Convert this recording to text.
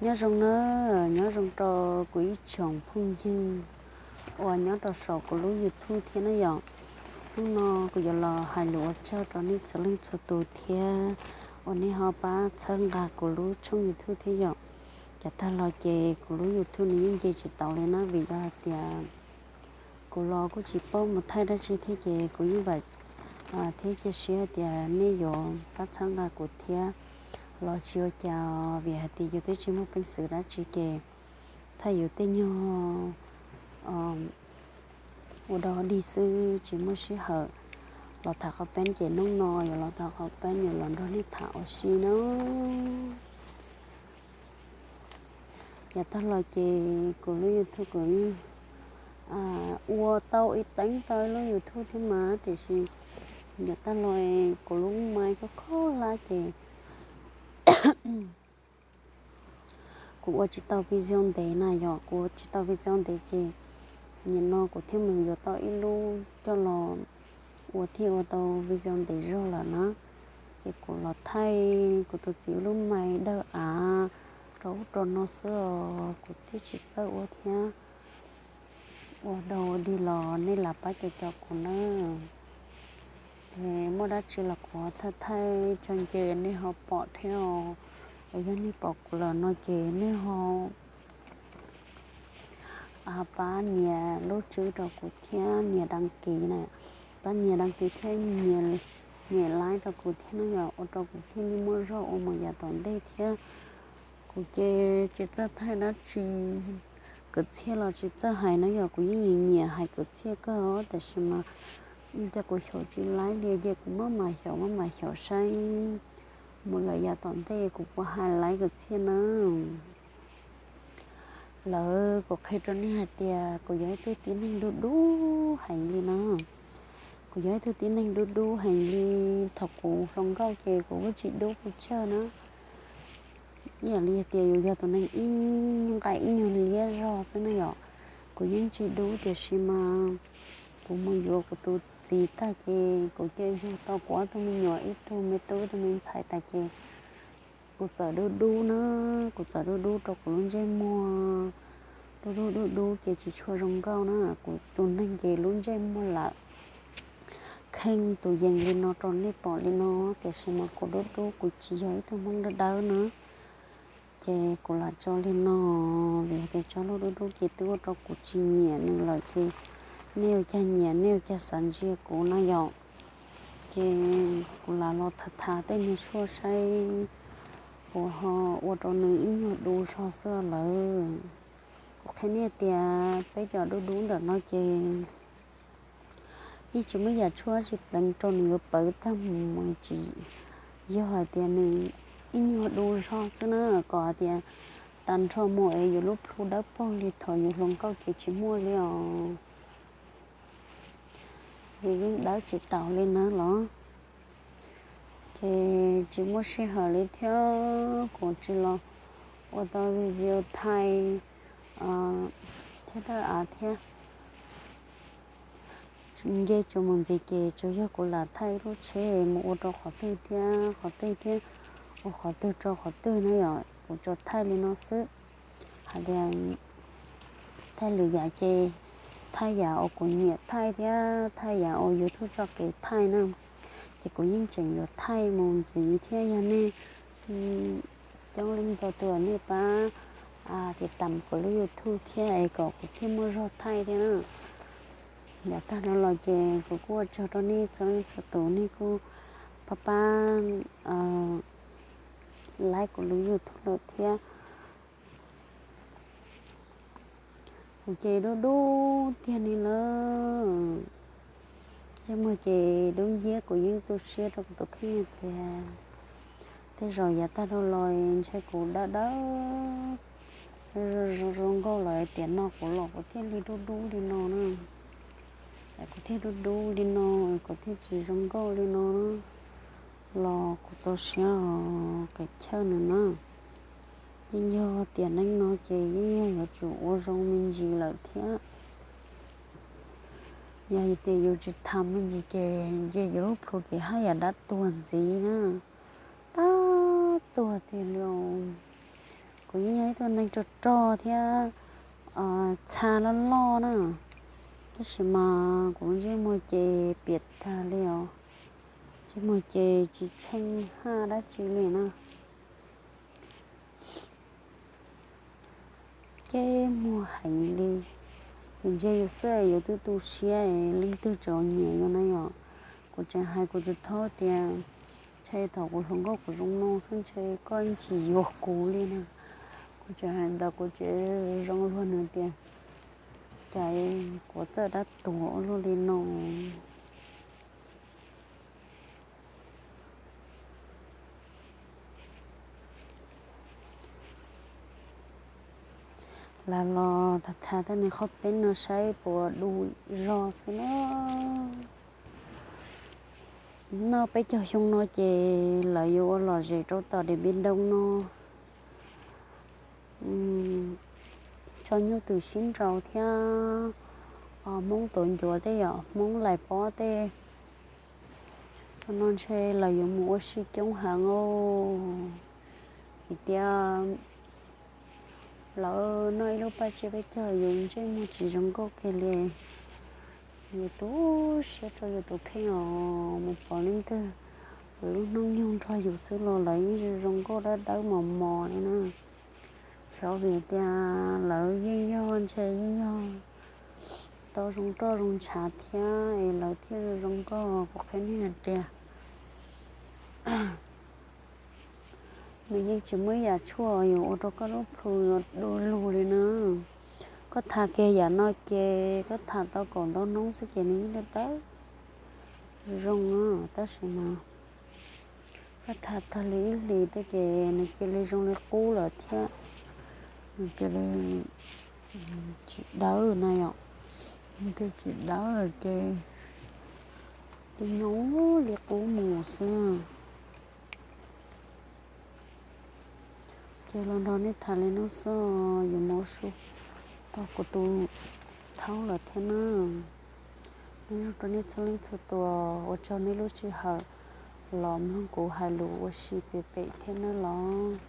Nyob zoo na, nyob zoo rau kuv ib tsoom phooj ywg uas nyob rau saum kuv lub YouTube thiab na yom. Hnub no kuv yuav los hais lus ua tsaug rau nej txhua leej txhua tus thiab uas nej ho pab txhawb nqa kuv lub tshooj YouTube thiab yom. Yav tag los ces kuv lub YouTube nws yeej nce tsis tau li na vim yog hais tias kuv los kuj tsis paub mus thaij dab tsi thiab ces kuv yeej vam thiab cia siab hais tias nej yuav pab txhawb nqa kuv thiab los tsis ua cas vim hais tias yus twb tsis muaj peev xwm dab tsi ces thaij yus tej nyuag ua dog dig xwb tsis muaj sij hawm los tham qhov peb ces hnub no yuav los tham qhov peb yuav los nrog nej tham ua si na. Yav tag los ces kuv lub YouTube kuv ua tau ib teev tau ib lub YouTube thiab mas tiam sis yav tag los kuv lub mai koj khob hlab ces kuv ua tsis tau video ntev na yom, kuv ua tsis tau video ntev ces nim no kuv thiaj mus yuav tau ib lub coj los ua thiaj ua tau video ntev zog lawm na. Ces kuv los thaij kuv tus txiv lub mai dawb av rau ub rau no xwb os, kuv thiaj tsis txawj ua thiab. Ua dog dig los nej lam pab cov cov kuv na. Muaj dab tsi los kuv thaij thaij tso nce nej ho pom thiab os. Yog nej pom kuv lawm no ces nej ho pab nias lub tswb rau kuv thiab nias đăng ký na, pab nias đăng ký thiab nias like rau kuv thiab no yog ua rau kuv thiaj li muaj zog ua mus yav tom ntej thiab. Kuv ces tsis txawj thaij dab tsi, kwv txhiaj los tsis txawj hais na yog kuv yeej nyiam hais kwv txhiaj kawg os tiam sis mas cas kuv xyaum tsis laib li ces kuv maj mam xyaum maj mam xyaum saib mus lawm yav tom ntej kuv puas hais laib kwv txhiaj na. Lawv kuv qhia rau nej hais tias kuv yog ib tug tib neeg dub dub heev li no. Kuv yog ib tug tib neeg dub dub heev li, thaum kuv hluas nkauj ces kuv kuj tsis dub pes tsawg na. Ib yam li tias yus yog tus neeg ib nqaij ib nyuag liab zog xwb na yom. Kuv yeej tsis dub tiam sis mas kuv mus yuav kuv tus txiv tag ces kuv cia yug tau kuv ob tug me nyuam, ib tug me tub ib tug me ntxhais tas ces kuv txawm dub dub na, kuv txawm dub dub rau kuv lub ntsej muag, dub dub dub dub ces tsis tshua zoo nkauj na. Kuv tus neeg ces lub ntsej muag lawm kheej tus yees li no rau nej pom li no, tiam sis mas kuv dub dub kuv tsis yog ib tug Hmoob dawb dawb na. Ces kuv lam tso li no, vim tias tso lub dub dub ces twb ua rau kuv tsis nyiam nws lawm ces nej ua cas nyiam nej ua cas xav ntsia kuv na yom. Ces kuv lam los tham tham tej niag tshuaj saib puas ho ua rau nws ib nyuag dub zog xwb lawm. Kuv qhia nej tias peb cov dub dub ntawm no ces yeej tsis muaj yam tshuaj tsis pleev rau nws yuav pawv tag mus, tsis yog hais tias nws ib nyuag dub zog xwb na, kom hais tias tag nrho mus es yus lub plhu dawb paug li thaum yus hluas nkauj ces tsis muaj li os. Yus yeej dawb tsis taus li na los. Ces tsis muaj sij hawm li thiab kuv tsis los ua tau video thaij thiab dawb av thiab. Nce tsuas mus ntxiv ces tsuas yog kuv lam thaij lub tsheb mus ua rau qhov twg thiab qhov twg thiab ua qhov twg rau qhov twg na yom, kuv tsuas thaij li no xwb. Hais tias thaij lwm yam ces thaij yam uas kuv nyiam thaij thiab thaij yam uas YouTube tso kev thaij na, ces kuv yeej tseem yuav thaij mus ntxiv thiab. Yog nej coob leej ntau tus nej pab tiv tam kuv lub YouTube thiab es kom kuv thiaj muaj zog thaij thiab na. Yav tag no los ces kuv kuj ua tsaug rau nej txhua leej txhua tus, nej kuj pab pab like kuv lub YouTube lawm thiab. Kuv ces dub dub tiag li lawm. Ntsej muag ces dub nciab, kuv yeej tu siab rau kuv tus kheej tias tej zaum yav tag dhau los ntshe kuv dawb dawb zoo nkauj lawm, tiam no kuv los kuv thiaj li dub dub li no na. Kuv thiaj dub dub li no, kuv thiaj tsis zoo nkauj li no los kuv txaus siab os, kav chawj nws na. Yeej yog tiam neej no ces yeej yog yuav tsum ua zoo me ntsis lawm thiab. Yog tias yus tsis tham me ntsis ces ntshe yus lub plhu ces haj yam dab tuag ntxiv na. Dab tuag tiag li os. Kuv yeej yog ib tug neeg rog rog thiab txha loj loj na, tab sis mas kuv ntsej muag ces piam tag li os. Ntsej muag ces tsis tsheej haj dab tsi li na. Ces muag heev li, yus ntsia yus xwb yus twb tu siab, leej twg tseem nyiam yus na yom. Kuv tseem hais kuv tus thaub tias, ntshe thaum kuv hluas nkauj kuv zoo no xwb ntshe koj tsis yuav kuv li na. Kuv tseem hais ntawd kuv tseem zoo luag nws tias, cas kuv txawj dab tuag ua luaj li no. Lam los tham tham tej niag qhaub peeb no saib puas du zog xwb na. Noj peb caug xyoo no ces lawv yuav ua lom zem rau tom Điện Biên Đông no. Tso nyuj twm sib nraus thiab, Hmoob tuav ncuav tej yom, Hmoob lais pob tej. Thaum no ntshe lawv yuav mus ua si coob heev os, vim tias lawv noj ib lub paj tsiab peb caug yus ntsej muag tsis zoo nkauj kiag li. Yus tu siab rau yus tus kheej os, mus pom leej twg lub hnub nyoog nrog yus xwb los lawv yeej zoo zoo nkauj dawb dawb mos mos li na. Xyov vim tias lawv yeej yog ntshe yeej yog tau zoo roj zoo ntshav thiab es lawv thiaj zoo zoo nkauj, kuv qhia nej hais tias nws yeej tsis muaj ib yam tshuaj yuav ua rau koj lub plhu yuav du lug li na. Koj tha kiag yam no ces koj tha tau kaum ntau hnub xwb ces nws yeej dawb dawb zoo, tab sis mas koj tha tag li ib hlis tej ces nws cia li zoo li qub lawm thiab. Nws cia li tsis dawb na yom, nws cia tsis dawb ces cia nyob li qub mus xwb. Ces los nrog nej tham li no xwb, yuav mus ua su tau kuv tus thaub lawm thiab na. Nyob zoo rau nej txhua leej txhua tus, ua tsaug nej lub sij hawm los mloog kuv hais lus ua si pem pem thiab nawb los.